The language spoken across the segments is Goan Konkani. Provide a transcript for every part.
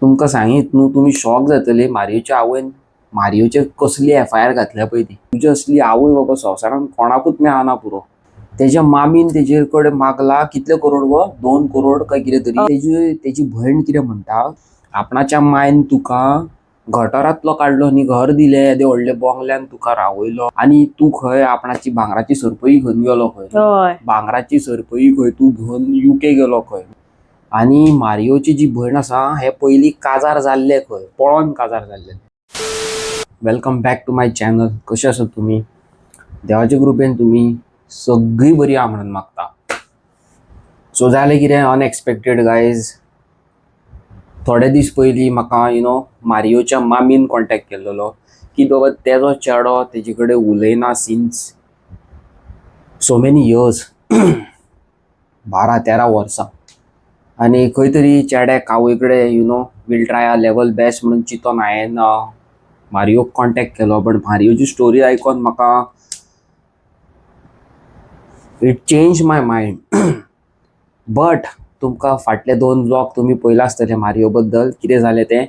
तुमकां सांगीत न्हू, तुमी शॉक जातले. मारियोच्या आवयन मारियोचेर कसली एफआयआर घातल्या पळय ती. तुजी असली आवय बाबा संवसारान कोणाकूच मेळना पुरो. तेज्या मामीन तेजे कडेन मागला कितले करोड गो, 2 करोड काय कितें तरी. तेजी भयण कितें म्हणटा, आपणाच्या मायन तुका गटरांतलो काडलो न्ही, घर दिलें, येदे व्हडले बोंगल्यान तुका रावयलो आनी तूं खंय आपणाची भांगराची सरपळी घेवन गेलो खंय. भांगराची सरपळी खंय तूं घेवन युके गेलो खंय. आनी मारियोची जी भयण आसा, हे पयलीं काजार जाल्ले खंय, पळोन काजार जाल्ले. Welcome back to my channel. कशे आसात तुमी? देवाच्या कृपेन तुमी सगळीं बरी आहा म्हणून मागता. सो जालें कितें अनएक्सपेक्टेड गायज, थोडे दीस पयलीं म्हाका you know मारियोच्या मामीन कॉन्टेक्ट केल्लो की बाबा तेजो चेडो तेजे कडेन उलयना सिन्स सो मेनी इयर्स, 12-13 वर्सां. आनी खंय तरी चेड्याक आवय कडेन we'll try our level best म्हणून चिंतोन हांवें मारियोक कॉन्टेक्ट केलो. बट मारियोची स्टोरी आयकोन म्हाका it change my mind. But तुमकां फाटले दोन व्लॉग तुमी पळयला आसतले मारियो बद्दल कितें जालें तें.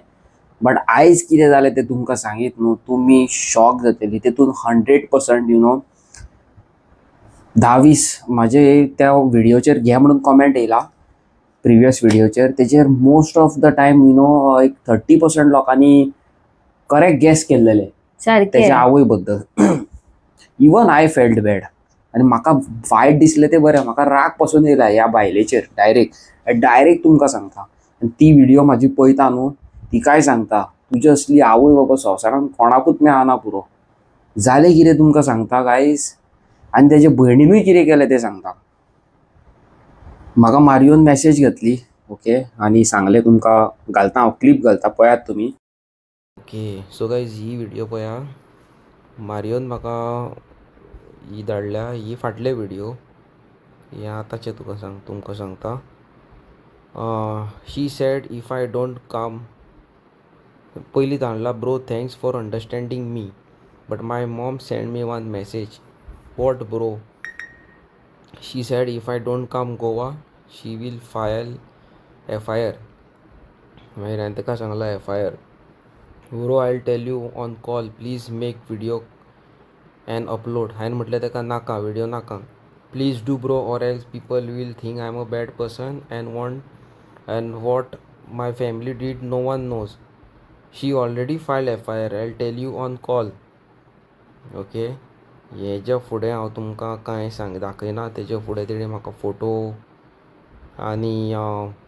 बट आयज कितें जालें तें तुमकां सांगीत न्हू, तुमी शॉक जातली. तेतून 100% 10-20 म्हाजे त्या व्हिडियोचेर घे म्हणून कॉमेंट येयला प्रिवियस व्हिडियोचेर. तेजेर most of the time एक 30% लोकांनी करेक्ट गेस केल्लेले तेच्या आवय बद्दल. इवन I felt bad आनी म्हाका वायट दिसलें तें बरें, म्हाका राग पासून येयला ह्या बायलेचेर. डायरेक्ट डायरेक्ट तुमकां सांगता. आनी ती व्हिडियो म्हाजी पळयता न्हू, तिकाय सांगता, तुजी असली आवय बाबा संवसारान कोणाकूच मेळना पुरो. जालें कितें तुमकां सांगता गायज, आनी तेजे भयणीनूय कितें केलें तें सांगता. म्हाका मारियोन मॅसेज घातली, ओके, आनी सांगलें, तुमकां घालता हांव, क्लिप घालता, पळयात तुमी. ओके, सो गायज, ही व्हिडियो पळया. मारियोन म्हाका ही धाडल्या. ही फाटले व्हिडियो, हे आतांचे तुका सांग, तुमकां सांगता. She said if I don't come, पयलीं धाडला, "Bro, thanks for understanding me, but my mom send me one message." "What, bro?" "She said if I don't come Goa, she will file FIR." मागीर हांवें ताका सांगलां, "FIR, bro, I tell you on call. Please make video and upload." हांवें म्हटलें ताका, "नाका, व्हिडियो नाका." "Please do, bro, or else people will think I am a bad person and want and what my family did no one knows. She already file FIR. I tell you on call." Okay, हेज्या फुडें हांव तुमकां कांय सांग दाखयना. तेज्या फुडें तेणी म्हाका फोटो आनी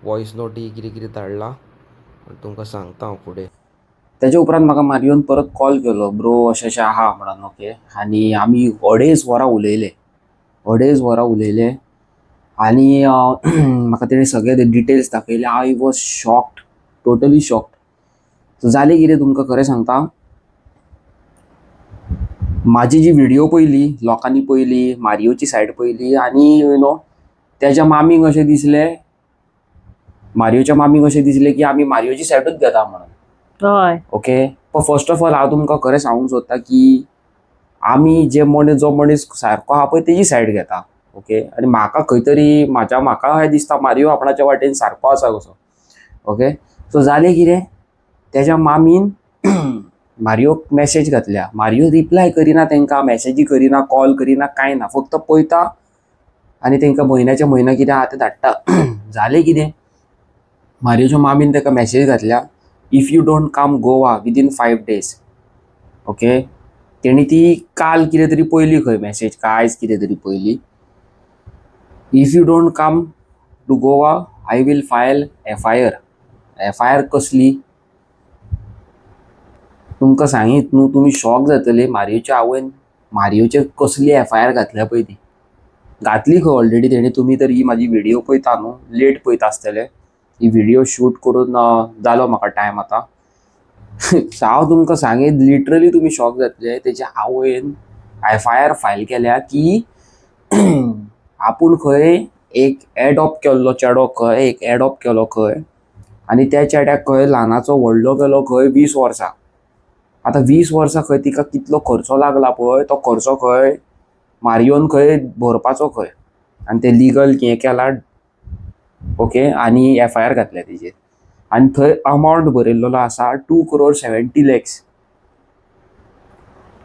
वॉयस नोटी कितें कितें धाडला, तुमकां सांगता हांव फुडें. तेच्या उपरांत म्हाका मारियोन परत कॉल केलो, ब्रो, अशें अशें आहा म्हणून. ओके, आनी आमी अडेज वरां उलयले, अडेज वरां उलयले आनी म्हाका तेणी सगळे ते details दाखयले. I was shocked, totally shocked. So जालें कितें तुमकां खरें सांगता, म्हाजी जी व्हिडियो पयली लोकांनी पयली, मारियोची सायड पयली आनी you know तेज्या मामीक अशें दिसलें, मारियोच्या मामीक अशें दिसलें की आमी मारियोची सायडूच घेता म्हणून. ओके, पण फर्स्ट ऑफ ऑल हांव तुमकां खरें सांगूंक सोदता की आमी जे मनीस, जो मनीस सारको आहा पळय, तेजी सायड घेता. ओके, आनी म्हाका खंय तरी म्हाज्या म्हाका अशें दिसता, मारियो आपणाच्या वाटेन सारको आसा कसो. ओके, सो जालें कितें, तेज्या मामीन मारियोक मॅसेज घातल्या. मारियो रिप्लाय करिना तांकां, मॅसेजी करिना, कॉल करिना, कांय ना. फक्त पळयता आनी तांकां म्हयन्याच्या म्हयनो कितें आहा तें धाडटा. जालें कितें, मारियोच्या मामीन ताका मॅसेज घातल्या, "If you don't come Goa within 5 days." Okay, तेणी ती काल कितें तरी पयली खंय मॅसेज, काय आयज कितें तरी पयली, "If you don't come to Goa, I will file FIR." FIR कसली तुमकां सांगीत न्हू, तुमी शॉक जातले. मारियोच्या आवयन मारियोचेर कसली एफआयआर घातल्या पळय ती. घातली खंय ऑलरेडी तेणी. तुमी तर ही म्हाजी व्हिडियो पळयता न्हू, लेट पळयता आसतले. ही व्हिडियो शूट करून जालो म्हाका टायम आतां. हांव तुमकां सांगीत, लिटरली तुमी शॉक जातले. तेच्या आवयन एफआयआर फायल केल्या की आपूण खंय एक एडॉप्ट केल्लो चेडो खंय, एक एडॉप्ट केलो खंय आनी त्या चेड्याक खंय ल्हानाचो व्हडलो केलो खंय 20 वर्सां. आतां 20 वर्सां खंय तिका कितलो खर्चो लागला पळय, तो खर्चो खंय मारियोन खंय भरपाचो खंय. आनी ते लिगल हें केला, ओके, आनी एफआयआर घातल्या तेजेर. आनी थंय अमावंट बरयल्लो आसा 2 करोड 70 लॅक्स.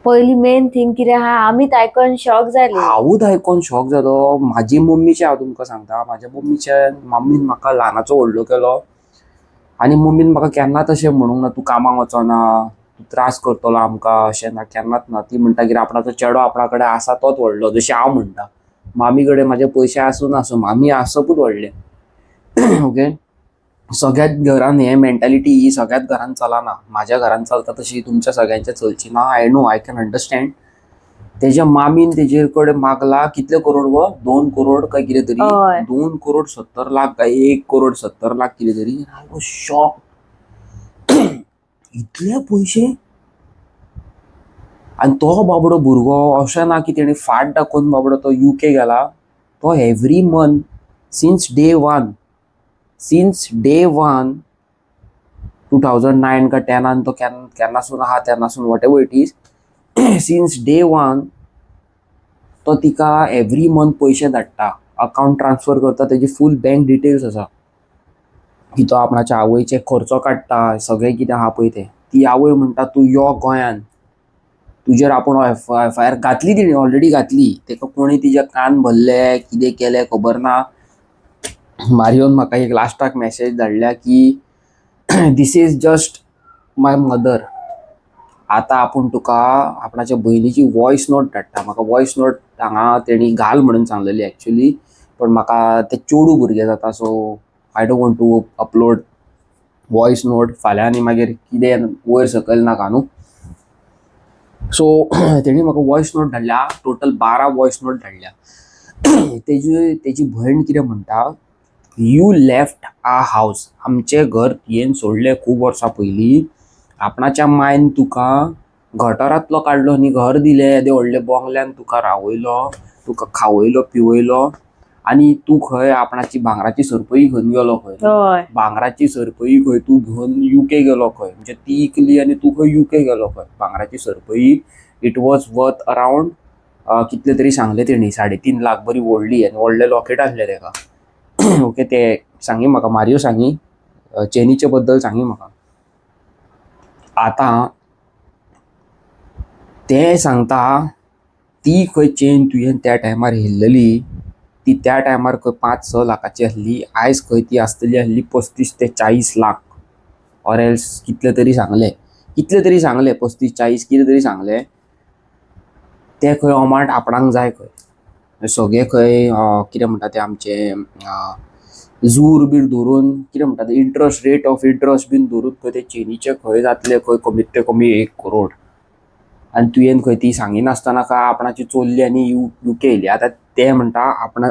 पयली मेन थिंग कितें आहा, आमीच आयकोन शॉक जाली. हांवूच आयकोन शॉक जालो. म्हाजी मम्मीचे हांव तुमकां सांगता, म्हाज्या मम्मीचे, मम्मीन म्हाका ल्हानाचो व्हडलो केलो आनी मम्मीन म्हाका केन्नाच अशें म्हणूंक ना, तूं कामाक वचना, तूं त्रास करतलो आमकां, अशें ना, केन्नाच ना. ती म्हणटा की आपणाचो चेडो आपणा कडेन आसा तोच व्हडलो. जशें हांव म्हणटा, मामी कडेन म्हाजे पयशे आसूं नासूं, मामी आसपूच व्हडलें. ओके, सगळ्याच घरान हे मेंटालिटी ही सगळ्याच घरान चलना. म्हाज्या घरान चलता तशी तुमच्या सगळ्यांच्या चलची ना. I know, I can understand. तेज्या मामीन तेजे कडेन मागला कितले करोड गो, 2 करोड काय कितें तरी. हय. 2 करोड 70 लाख काय 1 करोड 70 लाख कितें तरी. I was shock, इतले पयशे! आनी तो बाबडो भुरगो अशें ना की तेणी फाट दाखोवन बाबडो तो युके गेला. तो every month since day one, since day one, 2009 का 10 आन तो केन्नासून आहा तेन्नासून, whatever it is, since day one तो तिका एवरी मंथ पयशे धाडटा, अकावंट ट्रान्सफर करता. तेजी फूल बँक डिटेल्स आसा की तो आपणाच्या आवयचे खर्चो काडटा, सगळें कितें आहा पळय तें. ती आवय म्हणटा, तूं यो गोंयान, तुजेर आपूण एफआयआर घातली. तिणें ऑलरेडी घातली. तेका कोणी तिजे कान भरले, कितें केलें खबर ना. मारियोन म्हाका एक लास्टाक मॅसेज धाडल्या की "This is just my mother." आतां आपूण तुका आपणाच्या भयणीची वॉयस नोट धाडटा. म्हाका वॉयस नोट हांगा तेणी घाल म्हणून सांगलेली एक्चुली, पण म्हाका ते चेडूं भुरगें जाता, so I don't want to upload voice note. फाल्यां आनी मागीर कितें वयर सकयल नाका न्हू. सो तेणी म्हाका वॉयस नोट धाडल्या, टोटल 12 वॉयस नोट धाडल्या. तेजी भयण कितें म्हणटा, "You left our house." आमचें घर तुवें सोडलें खूब वर्सां पयलीं. आपणाच्या मायन तुका गटरांतलो काडलो आनी घर दिलें, येदे व्हडले बोंगल्यान तुका रावयलो, तुका खावयलो पिवयलो आनी तूं खंय आपणाची भांगराची सरपळी घेवन गेलो खंय. हय. भांगराची सरपळी खंय तूं घेवन युके गेलो खंय. म्हणजे ती इकली आनी तूं खंय युके गेलो खंय. भांगराची सरपळी, it was worth around कितले तरी सांगले तेणी, 3.5 लाख. बरी व्हडली आनी व्हडलें लॉकेट आसलें तेका. ओके, ते सांगी म्हाका, मारियो सांगी, चेनीचे बद्दल सांगी म्हाका. आतां ते सांगता, ती खंय चेन तुवें त्या टायमार व्हेल्लेली, ती त्या टायमार खंय 5-6 लाखाची आसली. आयज खंय ती आसतली आसली 35 ते 40 लाख ऑर एल्स कितले तरी सांगले, कितले तरी सांगले, 35-40 कितें तरी सांगले. ते खंय अमावंट आपणाक जाय खंय. सगळे खंय कितें म्हणटा ते, आमचे जूर बीर धरून, कितें म्हणटा ते, इंट्रस्ट, रेट ऑफ इंट्रस्ट बीन धरून खंय ते चेनीचे खंय जातले खंय कमीत ते कमी 1 करोड. आनी तुवें खंय ती सांगिनासतना काय आपणाची चोरली आनी युके येयली. आतां ते म्हणटा,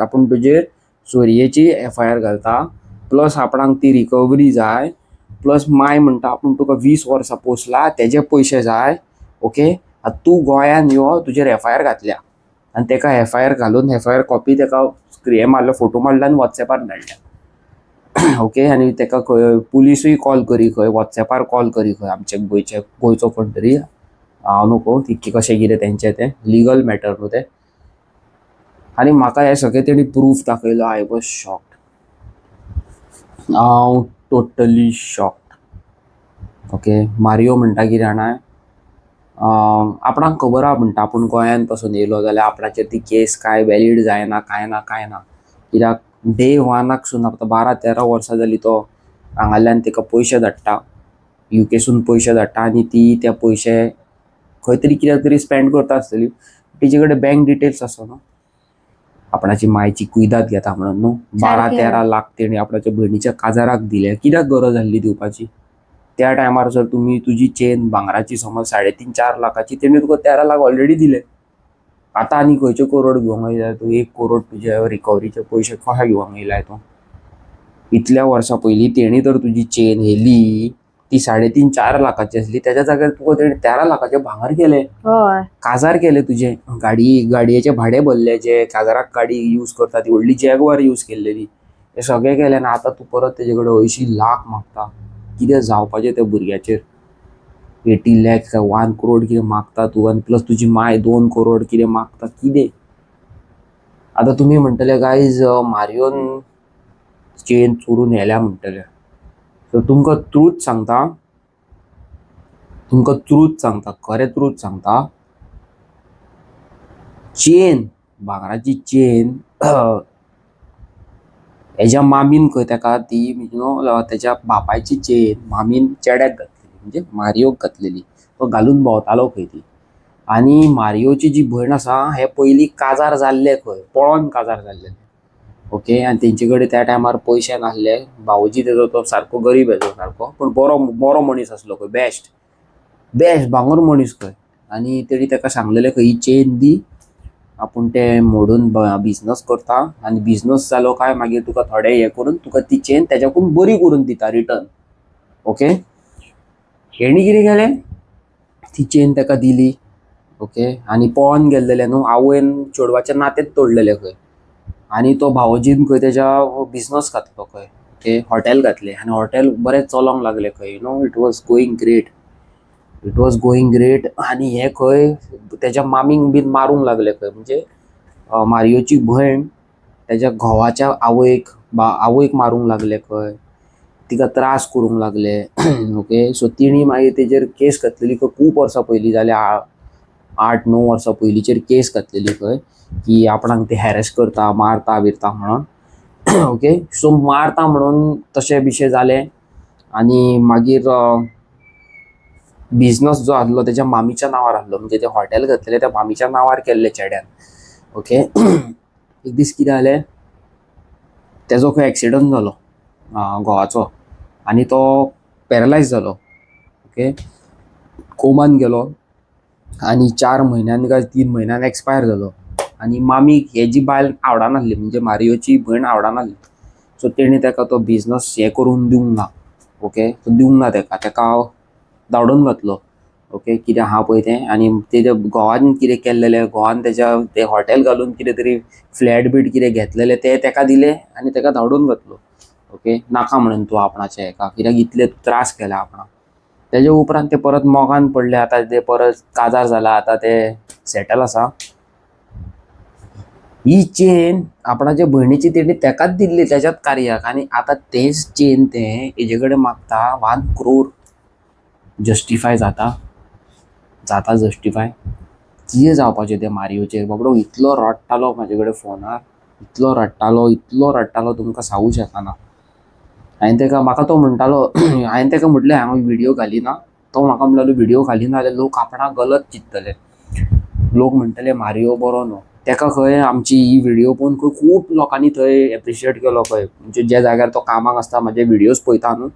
आपूण तुजेर चोरयेची एफआयआर घालता, प्लस आपणाक ती रिकवरी जाय, प्लस माय म्हणटा आपूण तुका 20 वर्सां पोसला, तेजे पयशे जाय. ओके, आतां तूं गोंयान यो, तुजेर एफआयआर घातल्या. आनी तेका एफआयआर घालून एफआयआर कॉपी तेका हें मारलो, फोटो मारलो आनी वॉट्सॅपार धाडल्या. ओके, आनी तेका खंय पुलिसूय कॉल करी खंय, वॉट्सॅपार कॉल करी खंय आमचे गोंयचे, गोंयचो कोण तरी. हांव नको ती कशें कितें तेंचें तें लिगल मॅटर न्हू तें. आनी म्हाका हें सगळें तेणी प्रूफ दाखयलो. I was shocked, हांव टोटली शॉक्ड. ओके, मारियो म्हणटा कितें जाणा, आपणाक खबर आहा म्हणटा, आपूण गोंयान पासून येयलो जाल्यार आपणाचेर ती केस कांय वॅलीड जायना, कांय ना, कांय ना. कित्याक डे वनाकसून आतां 12-13 वर्सां जालीं तो हांगाल्यान ताका पयशे धाडटा, युकेसून पयशे धाडटा आनी ती ते पयशे खंय तरी कित्याक तरी स्पेंड करता आसतली. तेजे कडेन बँक डिटेल्स आसा न्हू. आपणाची मायची कुयदाद घेता म्हणून न्हू बारा 13 लाख तेणी आपणाच्या भयणीच्या काजाराक दिले. कित्याक गरज आसली दिवपाची त्या टायमार? जर तुमी तुजी चेन भांगराची समज 3.5-4 लाखाची, तेणी तुका 13 लाख ऑलरेडी दिले. आतां आनी खंयचे करोड घेवंक येयलाय तूं? 1 करोड तुजे रिकवरीचे पयशे कशे घेवंक येयलाय तूं? इतल्या वर्सां पयलीं तेणी तर तुजी चेन व्हेली, ती 3.5-4 लाखाची आसली. तेज्या जाग्यार तुका तेणी 13 लाखाचें भांगर केलें. काजार केलें तुजें, गाडी, गाडयेचें भाडें भरलें, जे काजाराक गाडी यूज करता ती व्हडली जॅगवार यूज केल्लेली, हें सगळें केलें आनी आतां तूं परत तेजे कडेन 80 लाख मागता. कितें जावपाचें त्या भुरग्याचेर? 80 लॅक्स काय 1 करोड कितें मागता तूं आनी प्लस तुजी माय 2 करोड कितें मागता कितें. आतां तुमी म्हणटले, गायज, मारियोन चेन चोरून व्हेल्या म्हणटले. सो तुमकां ट्रूथ सांगता, तुमकां ट्रूथ सांगता, खरें ट्रूथ सांगता. चेन, भांगराची चेन हेज्या मामीन खंय तेका ती you know तेज्या बापायची चेन मामीन चेड्याक घातलेली, म्हणजे मारियोक घातलेली. तो घालून भोंवतालो खंय ती. आनी मारियोची जी भयण आसा, हे पयलीं काजार जाल्ले खंय, पळोन काजार जाल्ले. ओके, आनी तेंचे कडेन त्या टायमार पयशे नासले. भावोजी तेजो तो सारको गरीब हेजो सारको, पूण बरो बरो मनीस आसलो खंय, बेस्ट बेस्ट भांगर मनीस खंय. आनी तेणी तेका सांगलेलें खंय, ही चेन दी, आपूण ते मोडून बिजनस करता आनी बिजनस जालो काय मागीर तुका थोडे हे करून तुका ती चेन तेज्याकून बरी करून दिता रिटर्न. ओके, हेणी कितें केलें, ती चेन तेका दिली. ओके, आनी पळोन गेल्लेले न्हू, आवयन चेडवाचें नातेंच तोडलेलें खंय. आनी तो भावोजीन खंय तेज्या बिजनस घातलो खंय. ओके, हॉटेल घातलें आनी हॉटेल बरें चलोंक लागलें खंय. It was going great, it was going great. आनी हे खंय तेज्या मामीक बीन मारूंक लागले खंय. म्हणजे मारियोची भयण तेज्या घोवाच्या आवयक आवयक मारूंक लागले खंय, तिका त्रास करूंक लागले. ओके, सो तिणी मागीर तेजेर केस घातलेली खंय. खूब वर्सां पयलीं जाल्या, 8-9 वर्सां पयलींचेर केस घातलेली खंय की आपणाक ते हॅरेस करता, मारता बिरता म्हणून. ओके, सो मारता म्हणून तशें बिशें जालें. आनी मागीर बिजनस जो आसलो तेज्या मामीच्या नांवार आसलो, म्हणजे तें हॉटेल घातलेलें त्या मामीच्या नांवार केल्लें चेड्यान. ओके, एक दीस कितें जालें, तेजो खंय एक्सिडंट जालो घोवाचो आनी तो पॅरलायज जालो. ओके, कोमान गेलो आनी 4 म्हयन्यान काय 3 म्हयन्यान एक्सपायर जालो. आनी मामीक हेजी बायल आवडनासली, म्हणजे मारियोची भयण आवडनासली. सो तेणी तेका तो बिजनस हे करून दिवंक ना. ओके, तो दिवंक ना तेका, तेका धांवडून घातलो. ओके, कितें आहा पळय तें. आनी तेज्या घोवान कितें केल्लेलें, घोवान तेज्या तें हॉटेल घालून कितें तरी फ्लॅट बीट कितें घेतलेलें तें तेका दिलें आनी तेका धांवडून घातलो. ओके, नाका म्हणून तूं आपणाच्या हेका, कित्याक इतले त्रास केले आपणाक. तेजे उपरांत ते परत मोगान पडले. आतां ते परत काजार जाला, आतां ते सेटल आसा. ही चेन आपणाच्या भयणीची तेणी तेकाच दिल्ली, तेज्याच कार्याक. आनी आतां तेच चेन ते हेजे कडेन मागता 1 क्रोर. जस्टिफाय जाता? जाता जस्टिफाय? कितें जावपाचें तें मारियोचेर? बाबडो इतलो रडटालो म्हाजे कडेन फोनार, इतलो रडटालो, इतलो रडटालो, तुमकां सांगू शकना. हांवें तेका, म्हाका तो म्हणटालो, हांवें तेका म्हटलें हांव व्हिडियो घालिना. तो म्हाका म्हणटालो व्हिडियो घालिना जाल्यार लोक आपणाक गलत चिंततले, लोक म्हणटले मारियो बरो न्हू. तेका खंय आमची ही व्हिडियो पळोवन खंय खूब लोकांनी थंय एप्रिशिएट केलो खंय. म्हणजे ज्या जाग्यार तो कामाक आसता, म्हाजे व्हिडियोज पळयता न्हू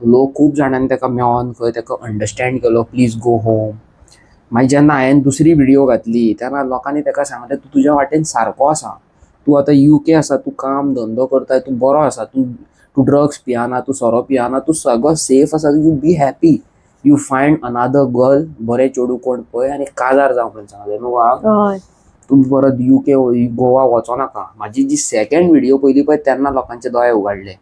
लोक, खूब जाणांनी तेका मेळोन खंय तेका अंडरस्टँड केलो, प्लीज गो होम. मागीर जेन्ना हांवें दुसरी व्हिडियो घातली तेन्ना लोकांनी तेका सांगलें तूं तुज्या वाटेन सारको आसा, तूं आतां UK आसा, तूं काम धंदो करता, तूं बरो आसा, तूं तूं ड्रग्स पियाना, तूं सोरो पियाना, तूं सगळो सेफ आसा. You be happy, you find another girl, बरें चेडूं कोण पळय आनी काजार जावं म्हणून सांगलें न्हू. तूं परत UK Goa वचो नाका. म्हाजी जी सेकंड व्हिडियो पयली पळय तेन्ना लोकांचे दोळे उगाडले.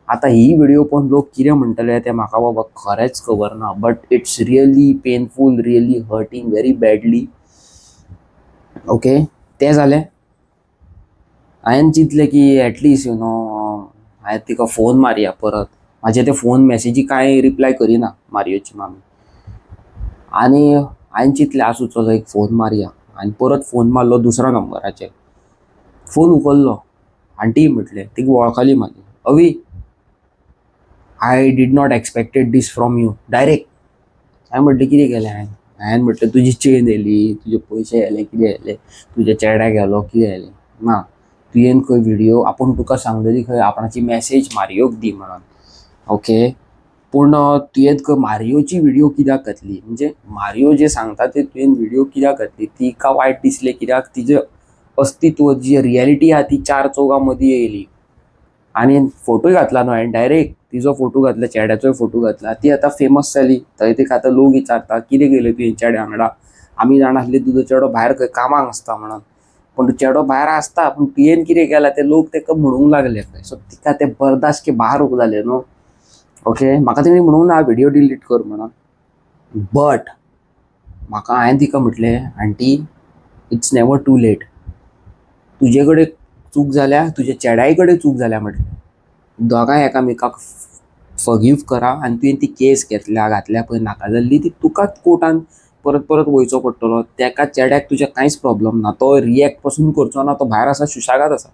आतां ही व्हिडियो पळोवन लोक कितें म्हणटले तें म्हाका बाबा खरेंच खबर ना, but it's really painful, really hurting very badly. Okay, तें जालें. हांवें चिंतलें की एटलिस्ट you know हांवें तिका फोन मारया परत. म्हाजे ते फोन मॅसेजी कांय रिप्लाय करिना मारियोची मामी. आनी हांवें चिंतलें आसूं चलो एक फोन मारया. आनी परत फोन मारलो दुसऱ्या नंबराचेर. फोन उखल्लो. आंटी म्हटलें, तिका वळखली मागीर. अवी, I did not expected this from you. Direct. हांवें म्हटलें कितें केलें हांवें? हांवें म्हटलें तुजी चेन येयली, तुजे पयशे येयले, कितें येयलें, तुज्या चेड्याक गेलो, कितें येयलें ना. तुवें खंय व्हिडियो आपूण तुका सांगलेली खंय आपणाची मॅसेज मारियोक दी म्हणून. ओके, पूण तुवें खंय मारियोची व्हिडियो कित्याक घातली? म्हणजे मारियो जे सांगता ते तुवें व्हिडियो कित्याक घातली? तिका वायट दिसलें कित्याक तिजें अस्तित्व जी रियलिटी आहा ती 4 चौगां मदीं येयली. आनी फोटोय घातला न्हू हांवें, डायरेक्ट तिजो फोटो घातला, चेड्याचोय फोटो घातला. ती आतां फेमस जाली. थंय तिका आतां लोक विचारता कितें केलें तुवें चेड्या वांगडा? आमी जाणा आसली तुजो चेडो भायर खंय कामाक आसता म्हणून, पूण चेडो भायर आसता पूण तुवें कितें केलां तें लोक तेका म्हणूंक लागले खंय. सो तिका तें बर्दाश्त के बाहर जालें न्हू. ओके, म्हाका तेणी म्हणूंक ना व्हिडियो डिलीट कर म्हणून, बट म्हाका हांवें तिका म्हटलें aunty it's never too late. तुजे कडेन चूक जाल्या, तुज्या चेड्याय कडेन चूक जाल्या म्हटलें, दोगांय एकामेकाक फगीव करा आनी तुवें ती केस घेतल्या घातल्या पळय नाका जाल्ली ती तुकाच कोर्टान परत परत वयचो पडटलो. तेका चेड्याक तुज्या कांयच प्रॉब्लम ना, तो रिएक्ट पसून करचो ना, तो भायर आसा सुशेगाद आसा.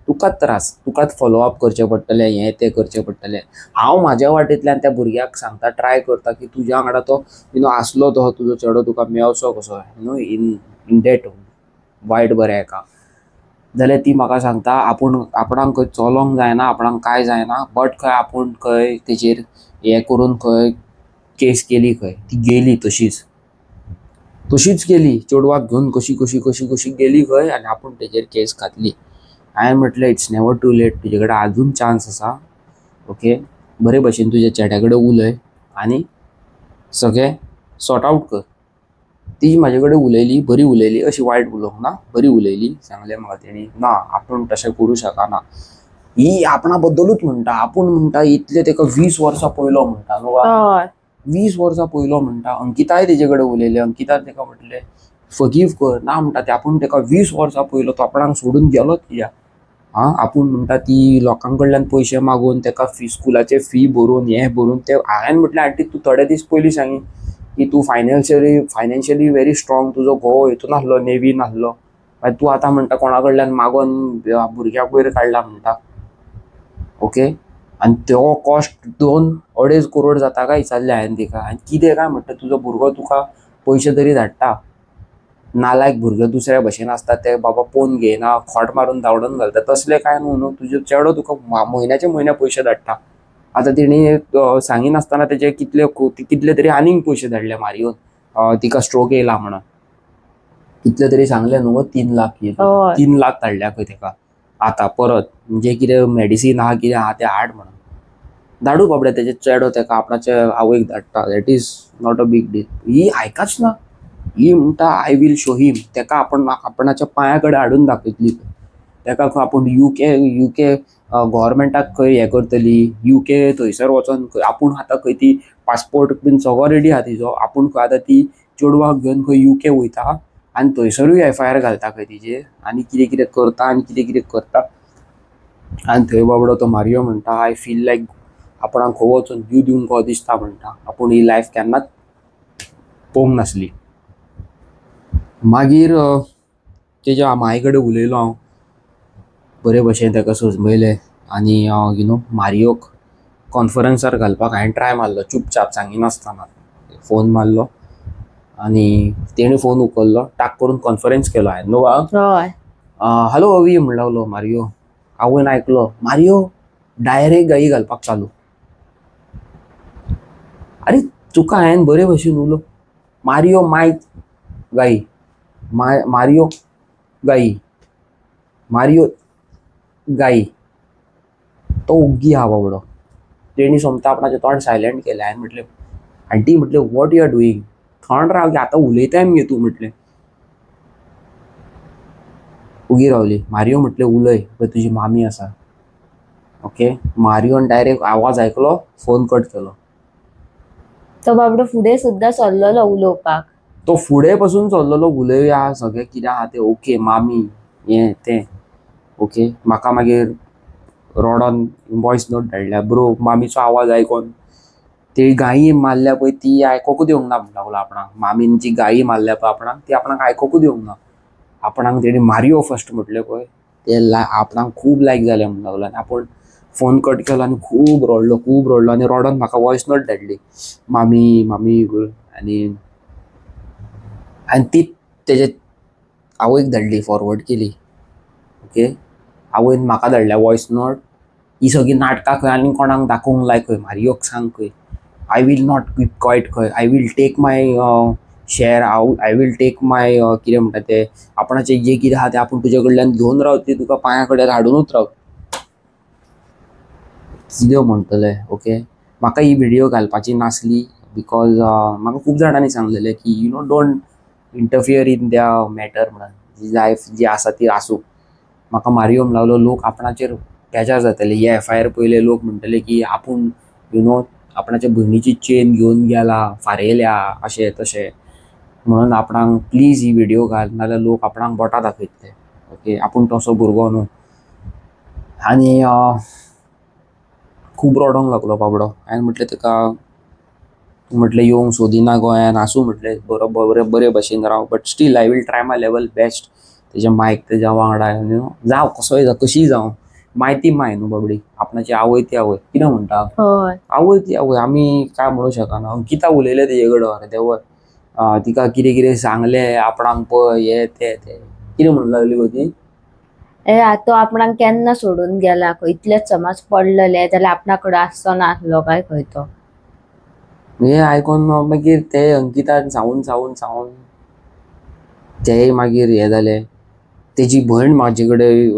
तुकाच त्रास, तुकाच फॉलो अप करचें पडटलें, हें तें करचें पडटलें. हांव म्हाज्या वाटेंतल्यान त्या भुरग्याक सांगता, ट्राय करता की तुज्या वांगडा तो you know आसलो तो तुजो चेडो तुका मेवचो कसो, you know in that वायट बरें हेका. जाल्यार ती म्हाका सांगता आपूण आपणाक खंय चलोंक जायना, आपणाक कांय जायना, बट खंय आपूण खंय तेजेर हें करून खंय केस केली खंय ती गेली तशीच तशीच गेली चेडवाक घेवन कशी कशी कशी कशी गेली खंय आनी आपूण तेजेर केस घातली. हांवें म्हटलें it's never too late, तुजे कडेन आजून चान्स आसा. ओके, बरे भशेन तुज्या चेड्या कडेन उलय आनी सगळें सॉर्ट आवट कर. ती म्हाजे कडेन उलयली, बरी उलयली, अशी वायट उलोवंक ना, बरी उलयली. सांगलें म्हाका तेणी ना आपूण तशें करूं शकना. ही आपणा बद्दलूच म्हणटा, आपूण म्हणटा इतले तेका 20 वर्सां पयलो म्हणटा न्हू. हय. 20 वर्सां पयलो म्हणटा. अंकिताय तेजे कडेन उलयलें, अंकितान तेका म्हटलें फगीव कर, ना म्हणटा तें आपूण तेका 20 वर्सां पयलो, तो आपणाक सोडून गेलोच कित्याक. आं, आपूण म्हणटा ती लोकां कडल्यान पयशे मागून तेका फी स्कुलाचे फी भरून हें भरून ते. हांवें म्हटलें आंटी तूं थोडे दीस पयलीं सांगी की तूं फायनान्शियली व्हेरी स्ट्रॉंग, तुजो घोव हितून आसलो, नेवीन आसलो, मागीर तूं आतां म्हणटा कोणा कडल्यान मागोन भुरग्याक वयर काडला म्हणटा. ओके, आनी तो कॉस्ट 2-2.5 करोड जाता काय विचारलें हांवें तिका. आनी कितें काय म्हणटा तुजो भुरगो तुका पयशे तरी धाडटा, नालायक भुरगे दुसऱ्या भशेन आसता ते बाबा पोन घेयना, खोट मारून धांवडून घालता, तसलें कांय न्हू न्हू, तुजो चेडो तुका म्हयन्याचे म्हयने पयशे धाडटा. आतां तेणी सांगिनासतना तेजे कितले कितले तरी आनीक पयशे धाडले मारियोन, तिका स्ट्रोक येयला म्हणून कितले तरी सांगले न्हू, 3 लाख कितें, 3 लाख धाडल्या खंय तेका. आतां परत म्हणजे कितें मेडिसीन आहा कितें आहा तें हाड म्हणून धाडू बाबडे तेजे चेडो तेका आपणाचे आवयक धाडटा. That is not a big deal. ही आयकाच ना, ही म्हणटा I will show him, तेका आपण आपणाच्या पांया कडेन हाडून दाखयतली, तेका खंय आपूण युके गव्हर्मेंटाक खंय हें करतली, युके थंयसर वचोन खंय आपूण आतां खंय ती पासपोर्ट बीन सगळो रेडी आहा तिजो, आपूण खंय आतां ती चेडवाक घेवन खंय युके वयता आनी थंयसरूय एफआयआर घालता खंय तिजेर आनी कितें कितें करता आनी कितें कितें करता. आनी थंय बाबडो तो मारियो म्हणटा I feel लायक आपणाक खंय वचून जीव दिवंक कसो दिसता म्हणटा, आपूण ही लायफ केन्नाच पळोवंक नासली. मागीर तेज्या माय कडेन उलयलो हांव, बरे भशेन ताका समजयलें आनी you know मारियोक कॉन्फरन्सार घालपाक हांवें ट्राय मारलो, चुपचाप सांगिनासतना फोन मारलो आनी तेणी फोन उखल्लो, टाक करून कॉन्फरन्स केलो हांवें न्हू. हय. हॅलो अवी म्हणूंक लागलो मारियो, आवयन आयकलो, मारियो डायरेक्ट गाई घालपाक चालू. आरे तुका हांवें बरे भशेन उलो, मारियो मायक गाई, मारियो गाई, मारियो गाई, तो ओग्गी आहा बाबडो. तेणी सोमता आपणाचें तोंड सायलंट केलें. हांवें म्हटलें आंटी म्हटलें what you are doing, थंड राव की आतां उलयताय मगे तूं म्हटलें. उगी रावली. मारियो म्हटलें उलय, पळय तुजी मामी आसा. ओके, मारियोन डायरेक्ट आवाज आयकलो, फोन कट केलो. तो बाबडो फुडें सुद्दां सरलेलो उलोवपाक. तो फुडें पसून चल्लेलो उलया सगळें कितें आहा तें, ओके मामी हें तें ओके. म्हाका मागीर रडोन वॉयस नोट धाडल्या, ब्रो मामीचो आवाज आयकोन ती गायी मारल्या पळय ती आयकोकूच येवंक ना म्हणूंक लागलो आपणाक. मामीन जी गायी मारल्या पळय आपणाक ती आपणाक आयकोकूच येवंक ना. आपणाक तेणी मारियो फर्स्ट म्हटलें पळय ते आपणाक खूब लायक जालें म्हणूंक लागलो. आनी आपूण फोन कट केलो आनी खूब रडलो, खूब रडलो आनी रडोन म्हाका वॉयस नोट धाडली, मामी मामी करून. आनी आनी ती तेजे आवयक धाडली, फॉरवर्ड केली. ओके, आवयन म्हाका धाडल्या वॉयस नोट. ही सगळीं नाटकां खंय आनी कोणाक दाखोवंक लाय खंय, मारियोक सांग खंय, I will not keep quiet खंय, I will take my share, I will take my कितें म्हणटा तें, आपणाचें जें कितें आहा तें आपूण तुजे कडल्यान घेवन रावतली, तुका पांया कडेन हाडुनूच रावतली. कितें म्हणटलें. ओके, म्हाका ही व्हिडियो घालपाची नासली because म्हाका खूब जाणांनी सांगलेलें की you know don't interfere in their matter म्हणून, जी लायफ जी आसा ती आसूं. म्हाका मारियो म्हणूंक लागलो लोक आपणाचेर बेजार जातले, हे एफआयआर पयले लोक म्हणटले की आपूण you know आपणाच्या भयणीची चेन घेवन गेला, फारयल्या अशें तशें म्हणून आपणाक प्लीज he video घाल, नाजाल्यार लोक आपणाक बोटां दाखयतले. ओके, आपूण तसो भुरगो न्हू. आनी खूब रडोंक लागलो बाबडो. हांवें म्हटलें ताका, म्हटलें येवंक सोदिना गोंयान, आसूं म्हटलें, बरो बरे बरे भशेन राव, but still I will try my level best तेज्या मायक, तेज्या वांगडा you know जावं कसोय जावं, कशीय जावं, माय ती माय न्हू बाबडी, आपणाची आवय ती आवय. कितें म्हणटा? हय. आवय ती आवय, आमी काय म्हणूं शकना. अंकिता उलयलें तेजे कडेन अर्देवर, तिका कितें कितें सांगलें आपणाक पळय हें तें तें कितें म्हणूंक लागली गो ती? ए तो आपणाक केन्ना सोडून गेला खंय, इतलेच समज पडलेले जाल्यार आपणा कडेन आसचो नासलो काय खंय तो. हें आयकोन मागीर ते अंकितान सांगून सांगून सांगून तेय मागीर हें जालें. तेजी भयण म्हाजे कडेन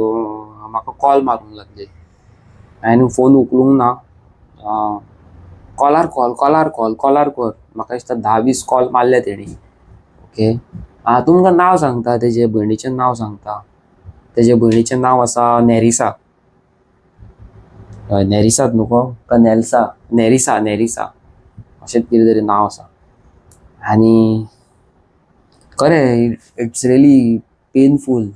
म्हाका कॉल मारूंक लागली. हांवें फोन उखलूंक ना. Collar call, collar call, collar call, म्हाका दिसता 10-20 कॉल मारले तेणी. ओके, आं, तुमकां नांव सांगता, तेजे भयणीचें नांव सांगता. तेजे भयणीचें नांव आसा नॅरिसा. हय, नॅरिसात न्हू गो काय नॅल्सा? नॅरिसा, नॅरिसा अशेंच कितें तरी नांव आसा. आनी खरें it's really painful.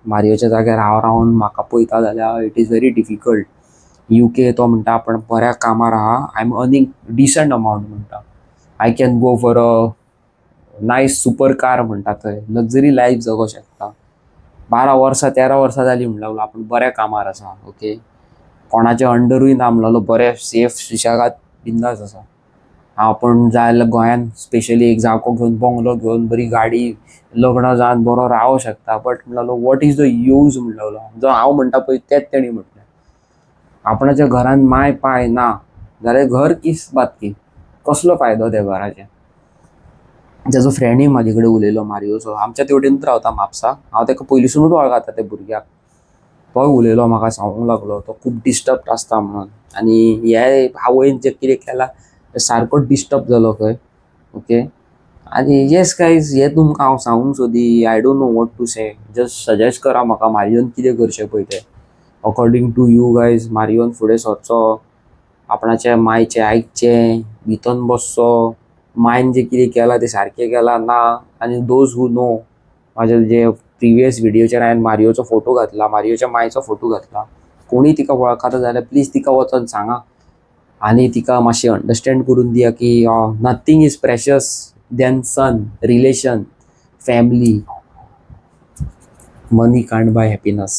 मारियोच्या जाग्यार हांव रावन म्हाका पळयता जाल्यार it is very difficult. UK तो म्हणटा आपण बऱ्या कामार आहा, I am earning decent amount म्हणटा, I can go for a nice super car म्हणटा, थंय लग्जरी लायफ जगो शकता. 12 वर्सां, 13 वर्सां जालीं म्हणूंक लागलो आपूण बऱ्या कामार आसा. ओके, कोणाच्या अंडरूय ना म्हणलो, बरें सेफ सुशेगाद बिंदास आसा. आपूण जाय जाल्यार गोंयांत स्पेशली एक जागो घेवन, बंगलो घेवन, बरी गाडी, लग्न जावन बरो रावंक शकता. बट म्हणलो, what is the use म्हणूंक लागलो. जो हांव म्हणटा पळय तेंच तेणी म्हटलें, आपणाच्या घरान माय पाय ना जाल्यार घर किस बात की, कसलो फायदो त्या घराचे? तेजो फ्रेंडूय म्हाजे कडेन उलयलो मारियोचो, आमच्या तेवटेनूच रावता म्हापसा. हांव ताका पयलींसुनूच वळखता त्या भुरग्याक. तोय उलयलो म्हाका, सांगूंक लागलो तो खूब डिस्टर्ब आसता म्हणून आनी हे आवयन जें कितें केलां तें सारको डिस्टर्ब जालो खंय. ओके, आनी येस गायज, हें तुमकां हांव सांगूंक सोदी. I don't know what to say. Just suggest करा म्हाका, मारियोन कितें करचें पळय तें. अकॉर्डींग टू you guys, मारियोन फुडें सरचो, आपणाच्या मायचें आयकचें, भितन बसचो, मायन जें कितें केलां तें सारकें केलां ना? आनी those who know, म्हाजे जे प्रिवियस व्हिडियोचेर हांवें मारियोचो फोटो घातला, मारियोच्या मायचो फोटो घातला, कोणी तिका वळखता जाल्यार प्लीज तिका वचोन सांगा आनी तिका मातशें अंडरस्टँड करून दिया की nothing is precious than son, relation, family. Money can't buy happiness.